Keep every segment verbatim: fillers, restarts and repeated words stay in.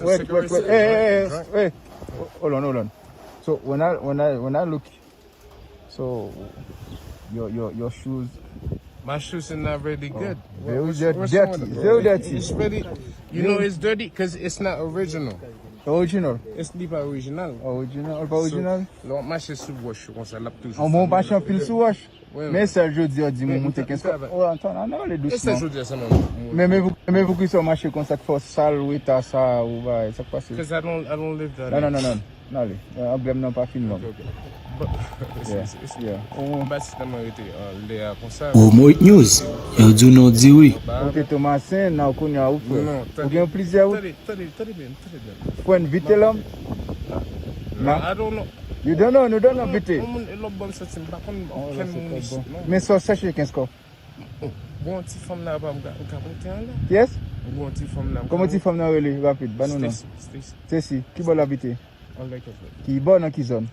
Wait, wait, wait. Hey, hey, hey, hey. Hold on, hold on. So when I when I when I look, so your your your shoes. My shoes are not really good. Very dirty. Very dirty. It's really, you know, it's dirty because it's not original. Original. It's not original. Original, pa original. Lè w mache sou wòch konsa, l ap toujou. An bon, mache anpil sou wòch. Men sèl jodi a di m ou moute kenz kòb. Oh, Antoine, ann ale dousman. Men, men pou, men poukisa w mache konsa k fè w sal, ou eta sa, ou bagay, sa k pase? Because I don't, I don't live down there. Non, non, non, non. Ann ale. Anglè m nan pa fin long. Yeah, yeah. M pa ti tèlman rete anlè a konsa. Omoit News, yo di w non di wi. Ok, Tomasen, nan kounye a ou frè. Ou gen plizyè ou? Tande, tande, tande byen, tande byen. Friend, vite lòm. Non, I don't know. You don't know, you don't know, vite. Yon moun, yon lòt bò m soti, m pa konn okenn moun isit, non. Men sa w chèche kenz kòb. Bon, ti fanm la, m ka, m ka monte anlè. Kiyès? Bon, ti fanm la, m ka monte. Kòman ti fanm nan rele? Rapid, ban nou non. Stacy, Stacy. Stacy, ki bò l abite? Anlè kenz la. Ki bò, nan ki zòn?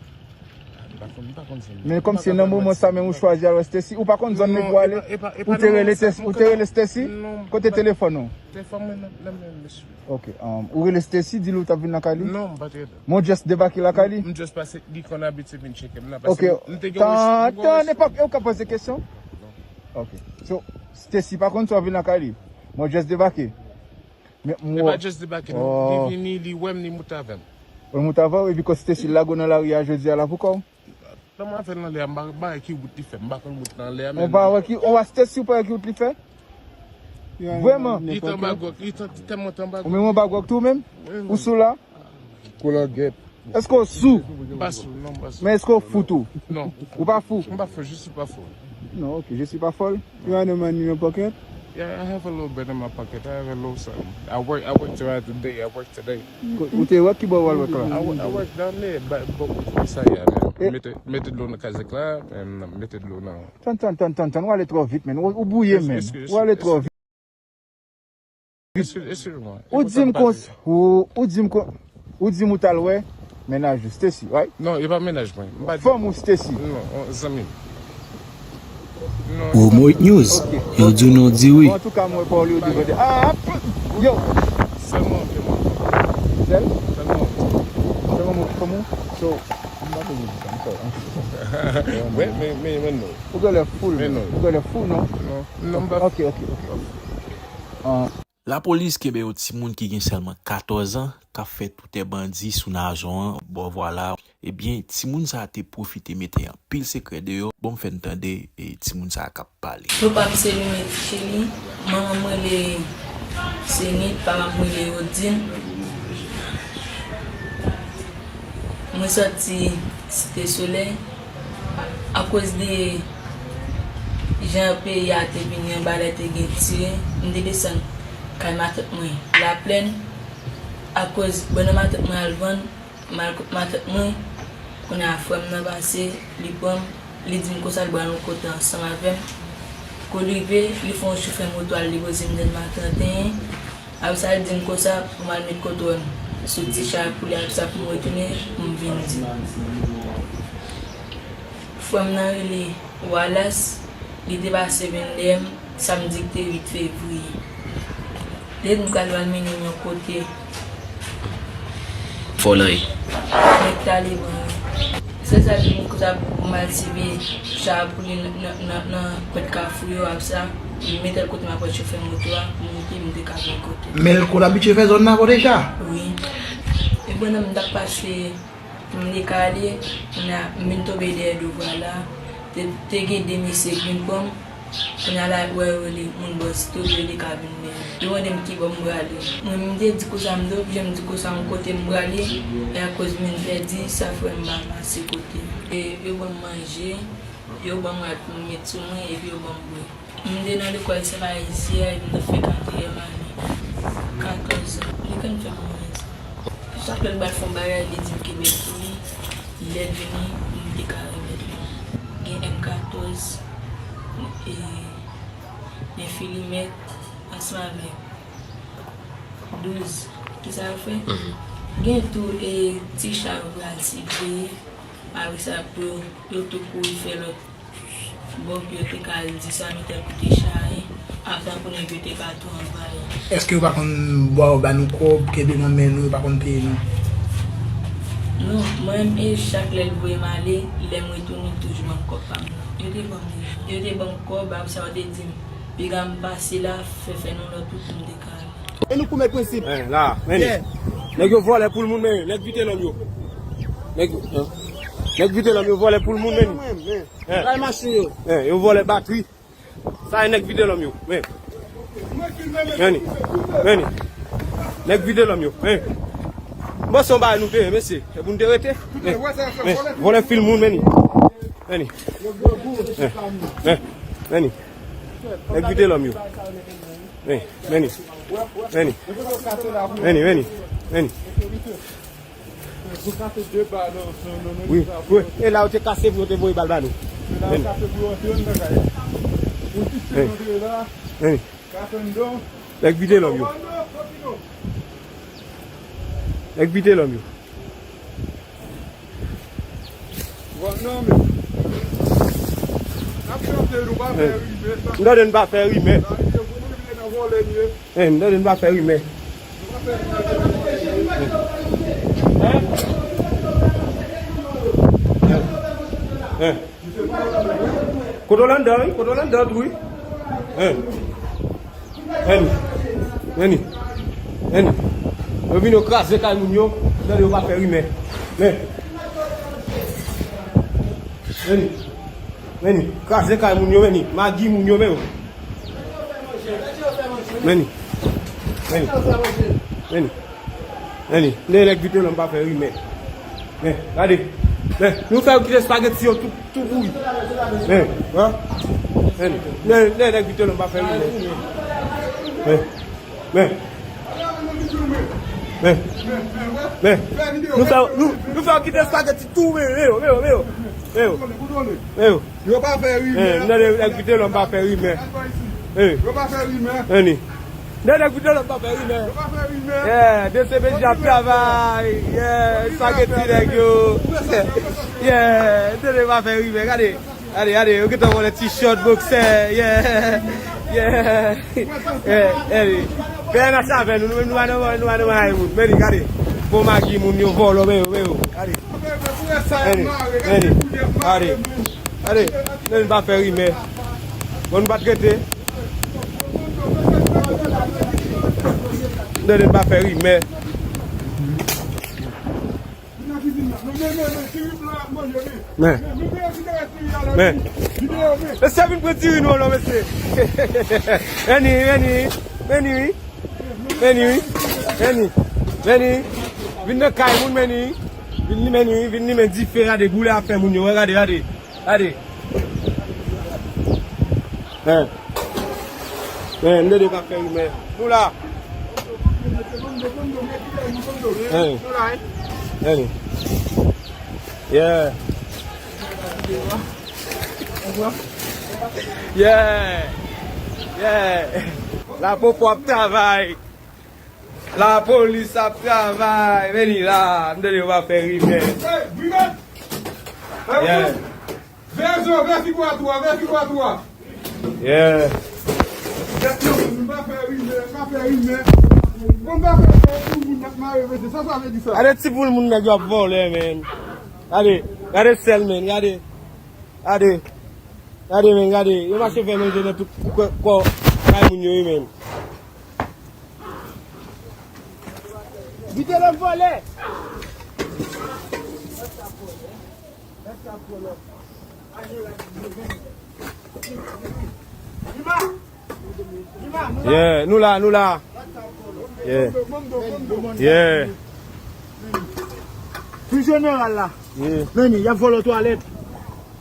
M pa konn, m pa konn zòn nan. Men kòm se nan moman sa menm ou chwazi al wè Stacy, ou pa konn zòn nèg ou ale? Ou te rele Stacy, ou te rele Stacy? Kote telefòn ou? Telefòn mwen nan, nan men mesye. Ok, um, ou rele Stacy, di l ou t ap vin lakay li? Non, m pa t rele. Men w just debake lakay li? M just pase, li konn abitye vin tcheke m nan, paske m te gen yon... Tan, tan, nenpòt, e ou ka poze kesyon? Ok. So, Stacy pa konn si w ap vin lakay li? Men w just debake? Men, e pa just debake, non. Li vini, li wè m, li moute avè m. Ou moute avè w, epi kote Stacy lage w nan lari a jodi a la pou kò w? Lè m avè l nan lè a, m pa, m pa wè ki wout li fè. M pa konn wout nan lè a, men... Ou pa wè ki, ou wè Stacy, ou pa wè ki wout li fè? Vrèman. Li t anba gwòg, li t, li tèlman t anba gwòg. Ou menm anba gwòg tou menm? Ou sou la? Koulangèt. Èske w sou? M pa sou, non, m pa sou. Men èske w fou tou? Non. Ou pa fou? M pa fou, je suis pas fou. Non, ok, je suis pas folle. You have no money in your pocket? Yeah, I have a little bit in my pocket. I have a little something. I work, I work throughout the day. I work today. Ou te wè ki bò w al wèk la? I wo-, I work down there, but, but with this, yeah, man. Mete, mete dlo nan kazèk la, and mete dlo nan... Tan, tan, tan, tan, tan, ou ale twò vit, men. Ou, ou bwouye menm. Ou ale twò vit. Ou di m kon, ou, ou di m kon, ou di m ou t al wè mennaj ou, Stacy, right? Non, e pa mennaj mwen. M pa di fanm ou, Stacy? Non, on zanmi m. Omoit News, yo di w non di wi. Antouka, mwen pa w li yo di kote. Ah, yo! Sèlman antre mwen. Sèl? Sèlman antre. Sèlman mwen ki fanm ou? So, Wi, men, men, men non. Ou genlè full, men non. Ou genlè full, non? Non, non, m pa. Ok, ok, ok. Ah. Lapolis kenbe yon timoun ki gen sèlman katòz an k ap fè toutè bandi sou Najon an bò vwala. Ebyen, timoun sa a te pwofite mete anpil sekrè deyò. Bon, m fè n tande, e, timoun sa a k ap pale. Papa m se Louis Chely, manman m rele Senit, papa m rele Odin. Mwen sòti Site Solèy. Akoz de jan peyi a te vini an, bagay te gen tire, m te desann kay matant mwen Laplèn. Akoz bannann matant mwen al vann, m al kot matant mwen. Kounye a, frè m nan pase, li pran m, li di m konsa l pral yon kote ansanm avè m. Kou l rive, li fè yon chofè moto al depoze m nan Dèlma trannteyen. Apre sa, li di m konsa pou m al met kontwòl sou ti chay pou li, apre sa pou m retounen, pou m vin di. Frè m nan rele Wallace, li te pase vin dèyè m, samdi ki te uit fevriye. Li di m pral al mennen m yon kote. Fòlay. Nèg Taliban yo. Se sa ki vin konsa pou m al seve chay pou li nan, nan, nan, nan pwent kafou yo, apre sa, li mete l kote m ap wè chofè moto a, pou m monte, m te ka vin kote. Men l konn abitye fè zòn nan kote chay? Wi. E pandan m t ap pase, m te ka ale, kounye a, m vin tonbe dèyè do vwala. Te, te gen de mesye ki vin pran m. Kounye a la, wè yo rele moun bò Site Solèy, li ka vin men. Yo mande m ki bò m prale. Mwen, m te di konsa, m te oblije m di konsa yon kote m prale, e akoz m vin pèdi, sa fè m pa pase kote. E yo ban m manje, yo ban m rad pou m met sou mwen, epi yo ban m bwè. M te nan lekòl Sen Payizyè, epi m t ap fè katriyèm ane. Katòz an. Li konn fè m anrèz. Chak lè l pral fè yon bagay, li di m kenbe pou li. Lè l vini, m te ka remèt li. Gen M katòz, e, gen filimèt, ansanm avèk douz. Kisa yo fè? Mhm. Gen tou, e, ti chay yo pral siveye. Apre sa, pou yo, yo tou kouri fè lòt bò pou yo te ka al di sa nou te koute chay, apre pou nèg yo te ka tou anvayi. Èske yo pa konn ba, ba nou kòb, kenbe nan men nou, yo pa konn peye nou? Non, mwen menm, e chak lè l voye m ale, lè m retounen, l toujou ban m kòb pa m nan. Yo te ban m, yo te ban m kòb, apre sa, yo te di m, piga m pase la, fè, fè nou lòt wout pou m te ka ale. E nou koumet prensip. Eh, la, men. Yeah. Nèg yo vòlè poul moun, men nèg Vitelòm yo. Nèg, eh. Nèg Vitelòm yo vòlè poul moun, men. Men, men. Eh. Kay machin yo. Eh, yo vòlè batri. Sa e nèg Vitelòm yo, men. Men. Men. Nèg Vitelòm yo, men. Bon, se yon bagay nou te ye, mesye. Se pou nou te rete. Men. Men. Vòlè fil moun, men. Men. Men. Men. Men. Nèg Vitelòm yo. Men, men li. Men li. Men li, men li. Men li. Wi, wi. E la yo te kase pou yo te voye bal ba nou. Men li. Men li. Men li. Nèg Vitelòm yo. Nèg Vitelòm yo. Bon, non, men. N ap chante, nou pa fè rimè, sa. M tande n pa fè rimè. Sa rive pou nou, vle nan vòlè, li ye. Eh, m tande n pa fè rimè. Nou pa fè rimè. Eh? Eh. Kote w anndan, wi? Kote w anndan tou, wi? Eh. Men li. Men li. Men li. Yo vin yo kraze kay moun yo, tande yo pa fè rimè. Men. Men li. Men li. Kraze kay moun yo, men li. Magi moun yo, men yo. Men li. Men li. Men li. Men li. Lè nèg Vitelòm pa fè rimè. Men, gade. Men, nou fè yo kite espageti yo tou, tou kouri. Men, men. Men, men, men, nèg Vitelòm pa fè rimè. Men, men. Men. Men. Nou fè, nou, nou fè yo kite espageti tou, men, men yo, men yo, men yo. Men yo. Men yo. Yo pa fè rimè. Eh, m tande nèg Vitelòm pa fè rimè. Eh. Yo pa fè rimè. Men li. Tande nèg Vitelòm pa fè rimè. Yo pa fè rimè. Yeah, D C P J ap travay. Yeah, espageti nèg yo. Yeah, tande pa fè rimè. Gade, gade, gade. Yo gentan vòlè t-shirt, boksè. Yeah. Yeah. Yeah, yeah. P N H avè nou, nou menm nou pa nan, nou pa nan hay moun. Men li, gade. Bon magi moun yo vòlò, men yo, men yo. Gade. Meni, meni, gade, gade, meni pa fè rimè. Bon, nou pa t rete. Meni pa fè rimè. Men, men, mesye vin pran diri nou non, mesye. Meni, meni, meni, wi. Meni, wi. Meni, meni. Vin nan kay moun, meni. Vin li, meni, wi. Vin li, men dife, gade, goulè ap fè moun yo, wè, gade, gade. Gade. Hen. Hen, m tande w ka fè rimè. Nou la. Hen. Hen. Yeah. Yeah. Yeah. Lapopo ap travay. Lapolis ap travay. Meni la. M tande w pa fè rimè. Yeah. Vè zo, vè figwa tou a, vè figwa tou a. Yeah. Gèt non, moun pa fè rimè, pa fè rimè. Moun pa fè rimè, tout moun ap mare, mesye. Sa, sa vle di sa? Gade ti poul moun nèg yo ap vòlè, men. Gade, gade sèl, men, gade. Gade. Gade, men, gade. Yo mache fè manje nan tout kò, kò kay moun yo, wi, men. Kite lòt vòlè. Yeah, nou la, nou la. Yeah. Yeah. Pou jeneral la. Yeah. Meni, y ap vòlò twalèt.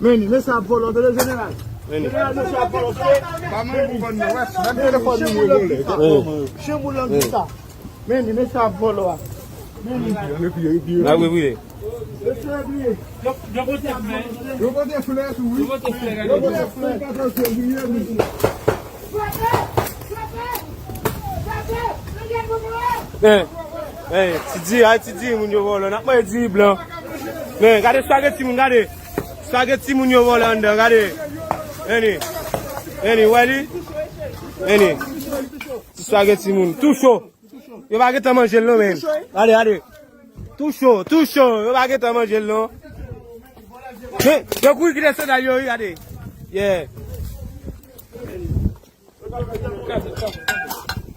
Meni, mesye ap vòlò, tande jeneral. Meni. Jeneral, mesye ap vòlò twalèt. Pa mwen pou konn nou, wè, menm telefòn nou yo vòlè. Meni. Chen boulon ki sa. Meni, mesye ap vòlò a. Meni. N ap repliye. Yo, yo pote flè. Yo pote flè tou, wi. Yo pote flè, gade. Yo pote flè. Men, men, ti diri, ay, ti diri moun yo vòlò. N ap manje diri blan. Men, gade spageti moun, gade. Spageti moun yo vòlò anndan, gade. Meni. Meni, wè li? Meni. Ti spageti moun, tou cho. Yo pa gentan manje l non, men. Gade, gade. Tou cho, tou cho. Yo pa gentan manje l non. Men, yo kouri kite sandal yo, wi, gade. Yeah.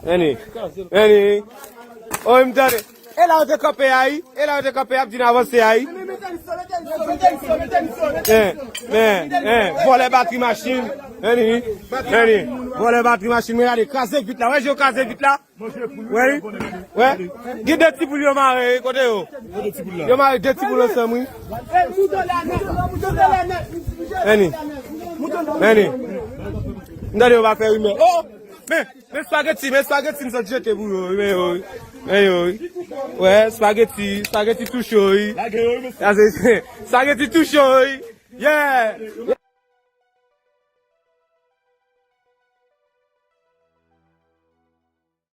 Meni. Meni. Oh, m tande. E la yo te kanpe a, wi. E la yo te kanpe a, ap di n avanse a, wi. Men, men, men, vòlè batri machin. Meni. Meni. Vòlè batri machin. Men gade, kraze vit la. Wè, jan yo kraze vit la. Wè, wi. Wè. Gen de ti poul yo mare, wi. Kote yo? Yo mare de ti poul ansanm, wi. Meni. Meni. M tande yo pa fè rimè. Oh! Men, men spageti, men spageti m sot jete pou yo, wi, men yo, wi. Men yo, wi. Wè, spageti, spageti tou cho, wi. Sa se, spageti tou cho, wi. Yeah!